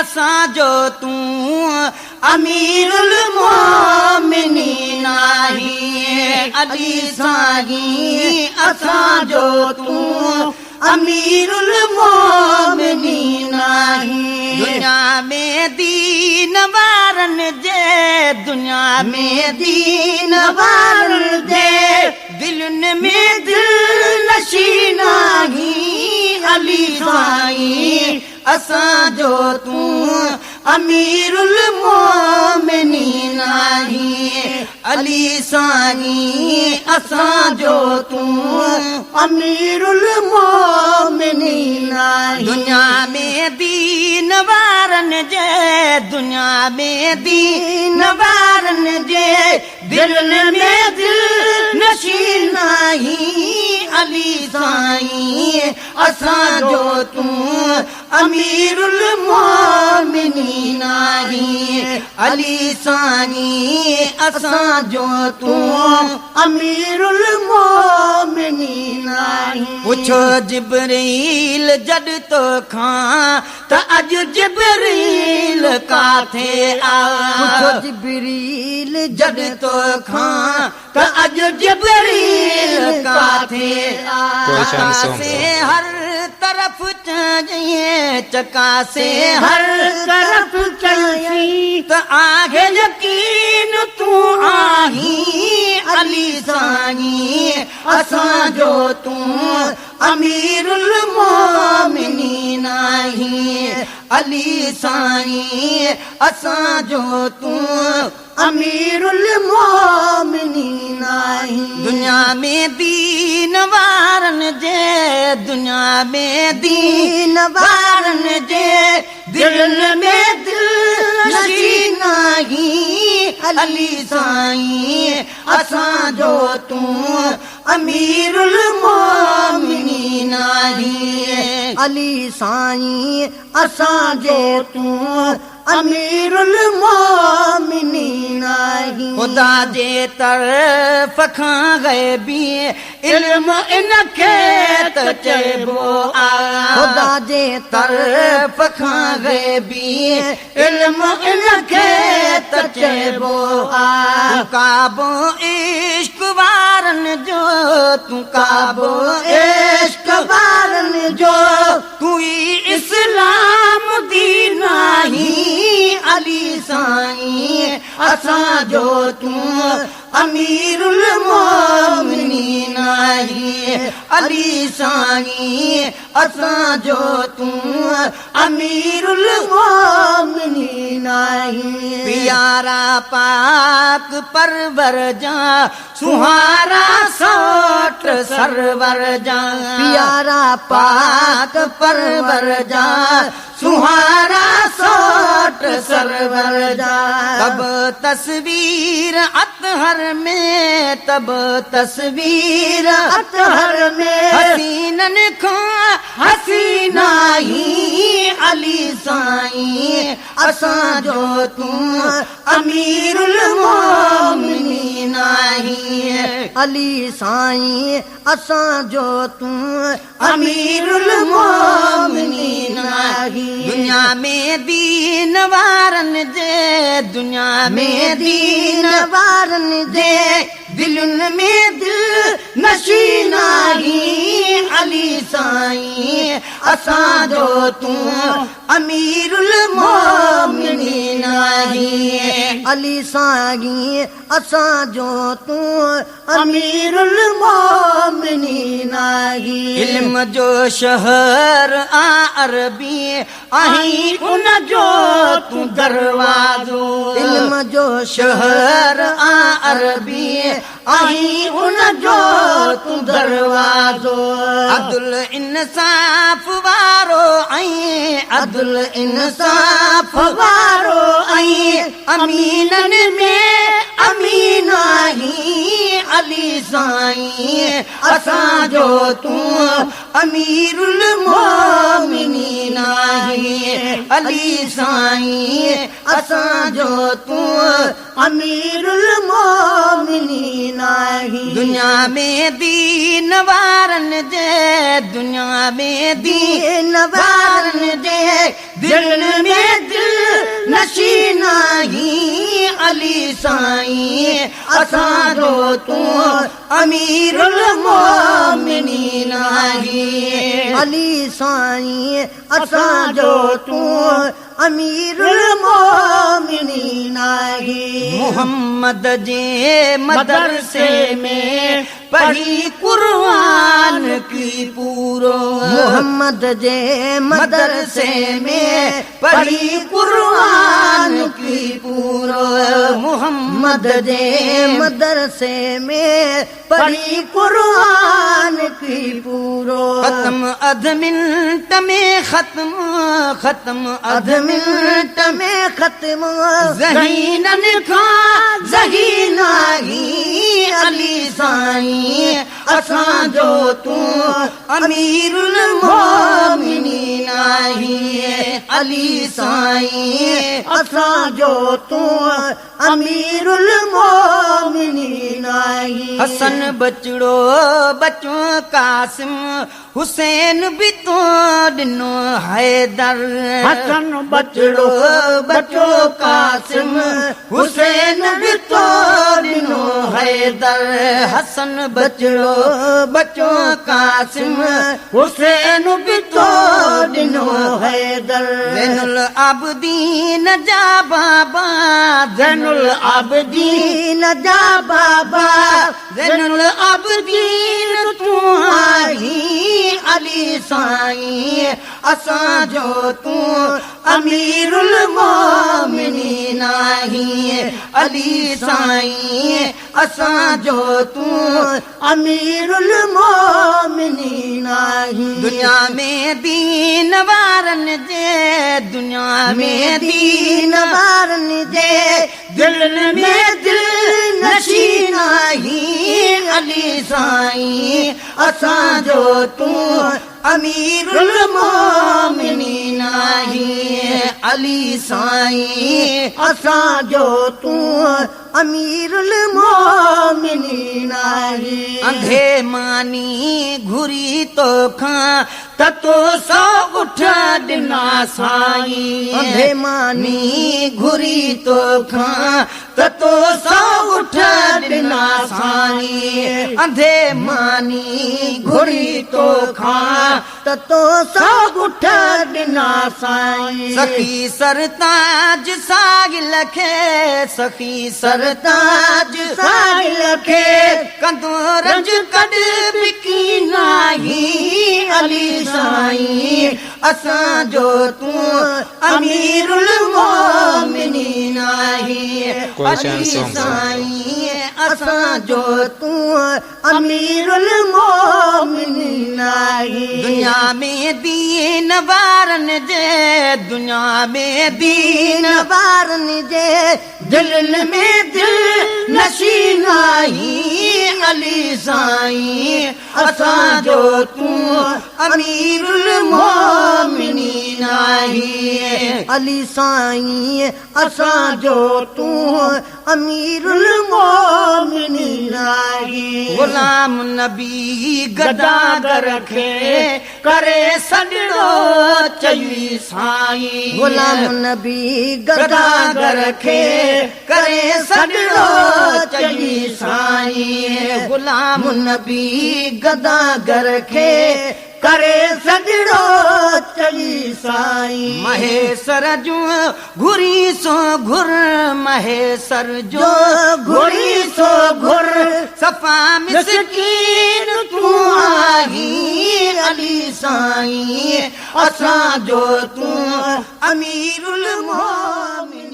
اسان جو تون امير المومنين آهين علي سائين اسان جو تون امير المومنين آهين. دنيا ۾ دين وارن جي دنيا ۾ دين وارن جي دلين ۾ دل نشين آهين علي سائين اسان جو تون امير المومنين آهين علي سائين اسان جو تون امير المومنين آهين. دنيا ۾ دين وارن جي دنيا ۾ دين وارن جي دلين ۾ دل نشين آهين علي سائين اسان جو تون امير المومنين آهين علي سائين اسان جو تون امير المومنين آهين. پڇيو جبرئيل جڏ توکان ته اڄ جبرئيل ڪاٿي آ. پڇيو جبرئيل جڏ توکان ته اڄ جبريل ڪاٿي آ. چڪاسي هر طرف چيائين چڪاسي هر طرف چيائين ته آهي يقين تون آهين علي سائين اسان جو تون امير المومنين آهين علي سائين اسان جو تون امير المومنين آهين. دنيا ۾ دين وارن جي دنيا ۾ دين وارن جي دلين ۾ دل نشين آهين علي سائين اسان جو تون امير المومنين آهين. علي سائين اسان جو تون امير المومنين آهين. خدا جي طرف کان غيبي علم ان کي ته چئبو آ. خدا جي طرف کان غيبي علم ان کي ته چئبو آ. تون ڪعبو عشق وارن جو تون ڪعبو عشق وارن جو تون ئي اسلام دين آهين علي سائين اسان جو تون امير المومنين آهين علي سائين اسان جو تون امير المومنين آهين. پيارا پاڪ پرور جا سهارا سوٽ سرور جا پيارا پاڪ پرور جا سهارا سوٽ سرور جا تب تصوير اطهر ۾ تب تصوير اطهر ۾ حسينن کان حسين آهين علي سائين اسان جو تون امير المومنين آهين. علي سائين اسان جو تون امير المومنين آهين. دنيا ۾ دين وارن جي دنيا ۾ دين وارن جي دلين ۾ دل نشين آهين علي سائين اسان جو تون امير المومنين آهين. علي سائين اسان جو تون امير المومنين آهين. علم جو شهر آ عربي آهين ان جو تون دروازو. علم جو شهر آ عربي آهين ان جو تون دروازو. عدل انصاف وارو ۽ عدل انصاف وارو ۽ امينن ۾ امين آهين علي سائين اسان جو تون امير المومنين آهين علي سائين اسان جو تون امير المومنين آهين. دنيا ۾ دين وارن جي دنيا ۾ دين وارن جي دلين ۾ دل نشين آهين علي سائين اسان جو تون امير المومنين آهين. علي سائين اسان جو تون امير المومنين آهين. محمد جي مدرسي ۾ پڙهي قرآن ڪي پورو. محمد جي مدرسي ۾ پڙهي قرآن ڪي پورو. محمد جي مدرسي ۾ پڙهي قرآن ڪي پورو. ختم اڌ منٽ ۾ ختم، ختم اڌ منٽ ۾ ختم. ذهينن کان ذهين آهين علي سائين اسان جو تون امير المومنين آهين علي سائين اسان جو تون امير المومنين آهين. حسن بچڙو بچو قاسم حسين به تو ڏنو حيدر. حسن بچڙو بچو قاسم حسين به تو ڏنو حيدر. حسن بچڙو بچو قاسم حسين به تو ڏنو حيدر. زين العابدين جا بابا، زين العابدين جا بابا، زين العابدين تون آهين علي سائين اسان جو تون امير المومنين آهين علي سائين اسان جو تون امير المومنين آهين. دنيا ۾ دين وارن جي، دنيا ۾ دين وارن جي دلن ۾ دل نشين آهين علي سائين اسان جو تون امير المومنين آهين علي سائين اسان جو تون امير المومنين آهين. انڌي ماني گهري توکان ته تو سو اٺ ڏنا سائين. انڌي ماني گهري توکان ته تو سو اٺ ڏنا سائين. انڌي ماني گهري توکان ته تو سو اٺ ڏنا سائين. سخي سرتاج ساحل کي، سخي سرتاج ساحل کي ڪندو رنج ڪڏ به ناهي علي سائين اسان جو تون امير المومنين آهين علي سائين اسان جو تون امير المومنين آهين. دنيا ۾ دين وارن جي، دنيا ۾ دين وارن جي دلن ۾ دل نشين آهين علي سائين اسان جو تون امير المومنين آهين علي سائين اسان جو تون امير المومنين آهين. غلام نبي گداگر کي ڪري سڏڙو چئي سائين. غلام نبي گداگر کي ڪري سڏڙو چئي سائين. غلام نبي گداگر کي ڪري سڏڙو چئي سائين. مهيسر جو گهري سو گهر، مهيسر جو گهري سو گهر. صفا مسڪين تون آهين علي سائين اسان جو تون امير المومنين.